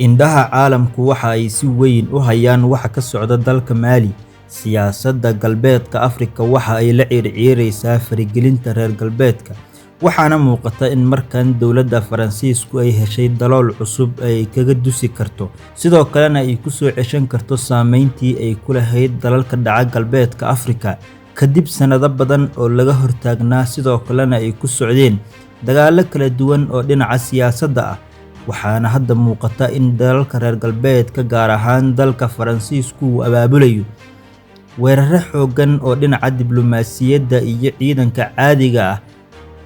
Indhaha caalamku waxa ay si weyn u hayaan waxa ka socda dalka Maali. Siyaasadda Galbeedka Afrika waxa ay la ciirciiraysaa faragelinta reer galbeedka, waxaana muuqata in markan dowladda Faransiisku ay heshay dalool cusub oo ay kaga dusi karto, sidoo kalena ay ku soo ceshan karto saameyntii ay ku lahayd dalalka dhaca Galbeedka Afrika kadib sanado badan oo laga hortaagnaa, sidoo kalena ay ku socdeen dagaallo kala duwan oo dhinaca siyaasadda ah. Waxaana hadda muuqata in dalalka reer galbeedka, gaar ahaan dalka Faransiisku, uu abaabulayo weerarro xooggan oo dhinaca diblomaasiyadda iyo ciidanka caadiga ah,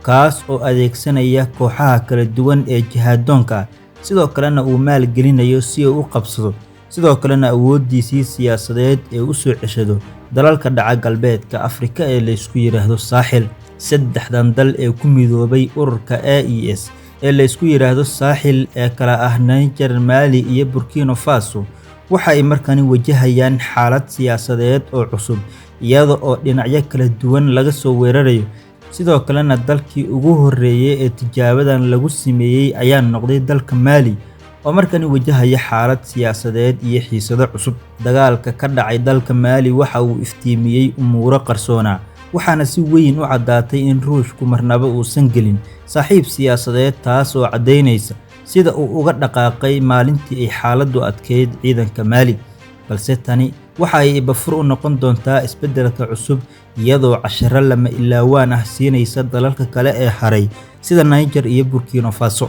kaas oo adeegsanaya kooxaha kala duwan ee jihaaddoonka ah, sidoo kalena uu maalgelinayo si uu u qabsado, sidoo kalena awooddiisii siyaasadeed ee u soo ceshado dalalka dhaca Galbeedka Afrika ee la isku yiraahdo Saaxil. Saddexdan dal ee ku midoobay ururka AES ee la isku yiraahdo Saaxil ee kala ah Niger, Mali iyo Burkina Faso waxa ay markani wajahayaan xaalad siyaasadeed oo cusub, iyada oo dhinacyo kala duwan laga soo weerarayo. Sidoo kalena dalkii ugu horreeyay ee tijaabadan lagu sameeyay ayaa noqday dalka Maali, oo markani wajahaya xaalad siyaasadeed iyo xiisado cusub. Dagaalka ka dhacay dalka Maali waxa uu iftiimiyey umuuro qarsoonaa, waxaana si weyn u caddaatay in Ruushku marnaba uusan gelin saaxiib siyaasadeed, taas oo caddaynaysa sida uu uga dhaqaaqay maalintii ay xaaladdu adkeyd ciidanka Maali. Balse tani waxa ay ibafur u noqon doontaa isbeddelka cusub, iyadoo casharro lama ilaawaan ah siinaysa dalalka kale ee haray sida Niger iyo Burkina Faso.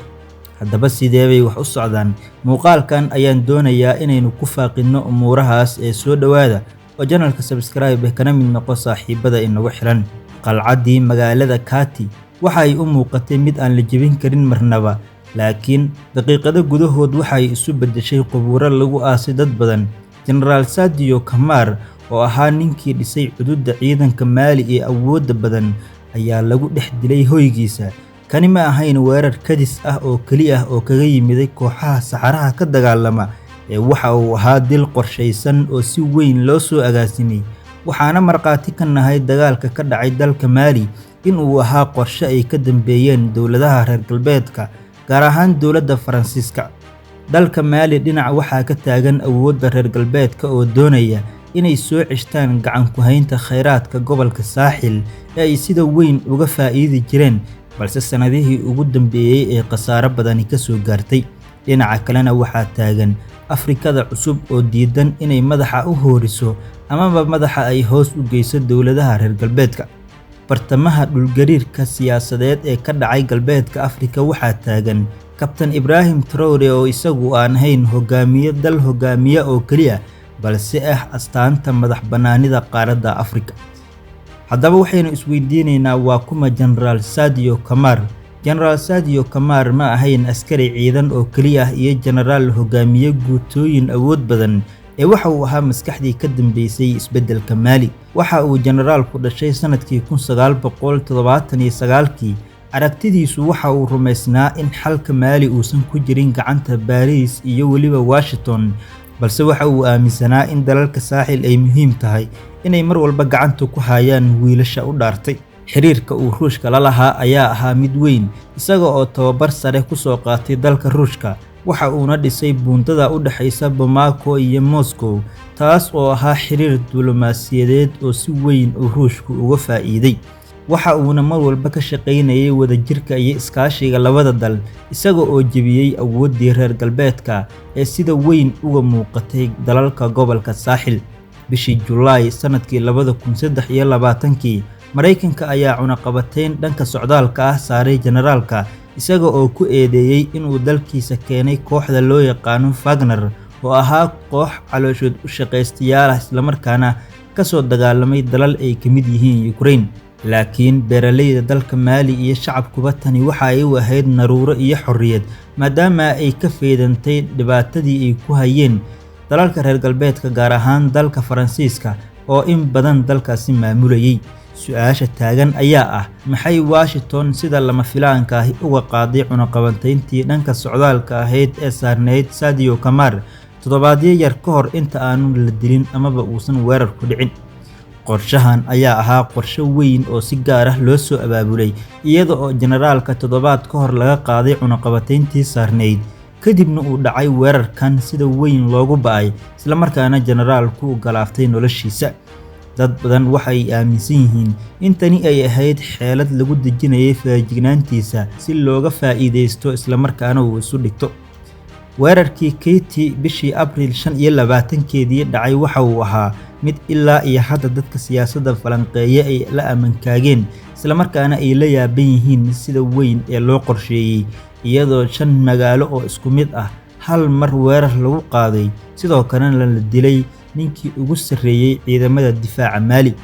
Haddaba sidee bay wax u socdaan? Muuqaalkan ayaan doonayaa inaynu ku faaqidno umuurahaas ee soo dhowaada oo channelka subscribe kana mid noqo saaxiibada inagu xiran. Qalcaddii magaalada Kati waxa ay u muuqatay mid aan la jebin karin marnaba, laakiin daqiiqado gudahood waxa ay isu beddeshay qubuuro lagu aasay dad badan. Jenaraal Sadio Kamar, oo ahaa ninkii dhisay cududda ciidanka Maali ee awoodda badan, ayaa lagu dhex dilay hoygiisa. Kani ma ahayn weerar kadis ah oo keli ah oo kaga yimiday kooxaha saxaraha ka dagaalama, ee waxa uu ahaa dil qorshaysan oo si weyn loo soo agaasimay. Waxaana markhaati ka nahay dagaalka ka dhacay dalka Maali in uu ahaa qorshe ay ka dambeeyeen dowladaha reer galbeedka, gaar ahaan dowladda Faransiiska. Dalka Maali dhinac waxaa ka taagan awoodda reer galbeedka oo doonaya inay soo ceshtaan gacan ku haynta kheyraadka gobolka Saaxil ee ay sida weyn uga faa'iidi jireen, balse sanadihii ugu dambeeyay ee khasaare badani ka soo gaartay. Dhinaca kalena waxaa taagan Afrikada cusub oo diidan inay madaxa u hooriso amaba madaxa ay hoos u geyso dowladaha reer galbeedka. Bartamaha dhulgariirka siyaasadeed ee ka dhacay Galbeedka Afrika waxaa taagan Kabtan Ibrahim Traore, oo isagu aan ahayn hogaamiye dal hogaamiye oo keliya, balse ah astaanta madax bannaanida qaaradda Afrika. Haddaba waxaynu isweydiinaynaa, waa kuma Jenaraal Sadio Kamar? Jenaraal Sadio Kamar ma ahayn askari ciidan oo keliya ah iyo jenaraal hogaamiye guutooyin awood badan, ee waxa uu ahaa maskaxdii ka dambeysay isbeddelka Maali. Waxa uu jenaraalku dhashay sanadkii 1979kii. Aragtidiisu waxa uu rumaysnaa in xalka Maali uusan ku jirin gacanta Paris iyo weliba Washington, balse waxa uu aaminsanaa in dalalka Saaxil ay muhiim tahay inay mar walba gacanta ku hayaan wiilasha u dhaartay. Xiriirka uu Ruushka la lahaa ayaa ahaa mid weyn, isaga oo tababar sare ku soo qaatay dalka Ruushka, waxa uuna dhisay buundada u dhaxaysa Bamako iyo Moscow, taas oo ahaa xiriir diblomaasiyadeed oo si weyn uu Ruushku uga faa'iiday. Waxa uuna mar walba ka shaqaynayay wadajirka iyo iskaashiga labada dal, isaga oo jebiyey awooddii reer galbeedka ee sida weyn uga muuqatay dalalka gobolka Saaxil. Bishii Julaay sanadkii 2023kii, Maraykanka ayaa cunaqabatayn dhanka socdaalka ah saaray jenaraalka, isaga oo ku eedeeyay inuu dalkiisa keenay kooxda loo yaqaano Wagner, oo ahaa koox calooshood u shaqaystayaal ah islamarkaana ka soo dagaalamay dalal ay ka mid yihiin Ukraine. Laakiin beeralayda dalka Maali iyo shacabkuba tani waxa ay u ahayd naruuro iyo xorriyad, maadaama ay ka faydantay dhibaatadii ay ku hayeen dalalka reer galbeedka, gaar ahaan dalka Faransiiska oo in badan dalkaasi maamulayay. Su-aasha taagan ayaa ah, maxay Washington sida lama filaanka ahi uga qaaday cunaqabatayntii dhanka socdaalka ahayd ee saarneyd Sadio Kamar toddobaadyo yar ka hor inta aanu la dilin amaba uusan weerar ku dhicin? Qorshahan ayaa ahaa qorshe weyn oo si gaar ah loo soo abaabulay, iyada oo jenaraalka toddobaad ka hor laga qaaday cunaqabatayntii saarneyd. Kadibna uu dhacay weerarkan sida weyn loogu ba'ay, isla markaana generaalku galaaftay noloshiisa. Dad badan waxa ay aaminsan yihiin in tani ay ahayd xeelad lagu dejinayay feejignaantiisa si looga faa'iideysto, isla markaana uu isu dhigto. Weerarkii Keyti bishii Abriil 25-keedii dhacay waxa uu ahaa mid ilaa iyo hadda dadka siyaasadda falanqeeya ay la amankaageen, isla markaana ay la yaaban yihiin sida weyn ee loo qorsheeyay, iyadoo 5 magaalo oo isku mid ah hal mar weerar lagu qaaday, sidoo kalena la dilay ninkii ugu sarreeyay ciidamada difaaca Maali.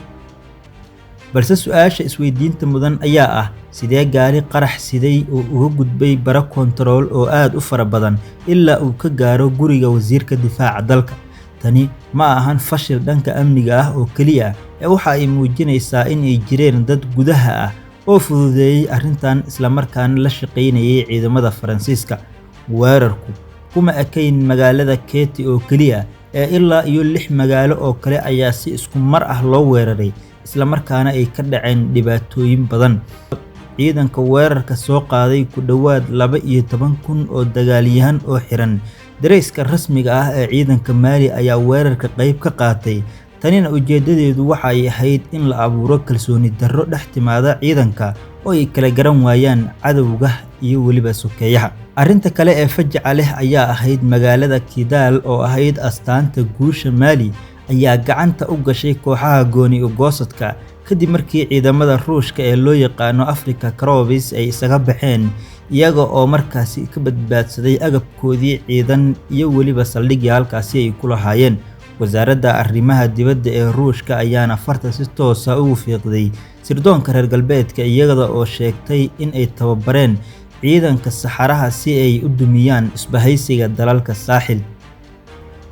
Balse su'aasha isweydiinta mudan ayaa ah, sidee gaari qarax siday oo uga gudbay bara koontarool oo aad u fara badan ilaa uu ka gaaro guriga wasiirka difaaca dalka? Tani ma ahan fashil dhanka amniga ah oo keliya, ee waxa ay muujinaysaa in ay jireen dad gudaha ah oo fududeeyay arrintan, isla markaana la shaqeynayay ciidamada Faransiiska. Weerarku kuma ekayn magaalada Keyti oo keliya, ee ilaa iyo 6 magaalo oo kale ayaa si isku mar ah loo weeraray, isla markaana ay ka dhaceen dhibaatooyin badan. Ciidanka weerarka soo qaaday ku dhowaad 12,000 oo dagaalyahan oo xiran dareyska rasmiga ah ee ciidanka Maali ayaa weerarka qayb ka qaatay. Tanina ujeedadeedu waxa ay ahayd in la abuuro kalsooni darro dhex timaada ciidanka oo ay kala garan waayaan cadowga iyo weliba sokeeyaha. Arrinta kale ee fajaca leh ayaa ahayd magaalada Kidal oo ahayd astaanta guusha Maali ayaa gacanta u gashay kooxaha gooni ugoosadka kadib markii ciidamada Ruushka ee loo yaqaano Africa Corps ay isaga baxeen, iyaga oo markaasi ka badbaadsaday agabkoodii ciidan iyo weliba saldhigii halkaasi ay ku lahaayeen. Wasaaradda Arrimaha Dibadda ee Ruushka ayaana farta si toos ah ugu fiiqday sirdoonka reer galbeedka, iyada oo sheegtay in ay tababareen ciidanka saxaraha si ay u dumiyaan isbahaysiga dalalka saaxil.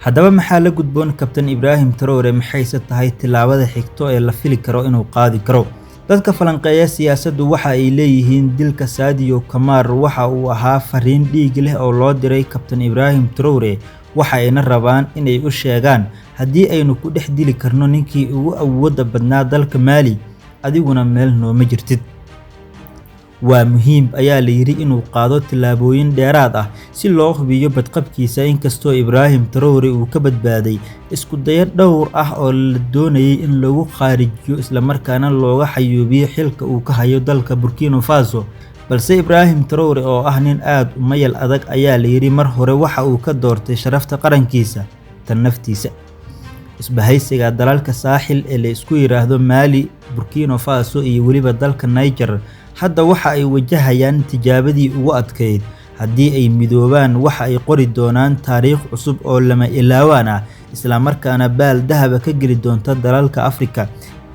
Haddaba maxaa la gudboon Kabtan Ibrahim Traore? Maxayse tahay tillaabada xigto ee la fili karo inuu qaadi karo? Dadka falanqeeya siyaasaddu waxa ay leeyihiin dilka Sadio Kamar waxa uu ahaa fariin dhiig leh oo loo diray Kabtan Ibrahim Traore, waxa ayna rabaan in ay u sheegaan haddii aynu ku dhex dili karno ninkii ugu awoodda badnaa dalka Maali, adiguna meel nooma jirtid. Waa muhiim ayaa la yiri inuu qaado tillaabooyin dheeraad ah si loo hubiyo badqabkiisa, inkastoo Ibrahim Traore uu ka badbaaday isku dayo dhowr ah oo la doonayay in lagu kharijiyo isla markaana looga xayuubiyo xilka uu ka hayo dalka Burkina Faso. Balse Ibrahim Traore oo ah nin aad u mayal adag ayaa la yiri mar hore waxa uu ka doortay sharafta qarankiisa tan naftiisa. Isbahaysiga dalalka saaxil ee la isku yiraahdo Maali, Burkina Faso iyo weliba dalka Niger hadda waxa ay wajahayaan tijaabadii ugu adkayd. Haddii ay midoobaan waxa ay qori doonaan taariikh cusub oo lama ilaawaan ah, isla markaana baal dahaba ka geli doonta dalalka Afrika.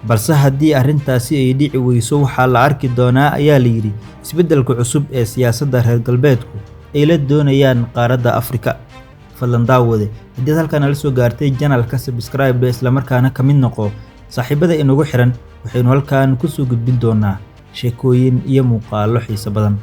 Balse haddii arrintaasi ay dhici weyso, waxaa la arki doonaa ayaa la yiri isbeddelka cusub ee siyaasadda reer galbeedku ay la doonayaan qaaradda Afrika. Fadlan daawade, haddii aad halkan nala soo gaartay channelka subscribe, isla markaana ka mid noqo saaxiibada inagu xiran. Waxaynu halkan ku soo gudbin doonaa sheekooyin iyo muuqaallo xiiso badan.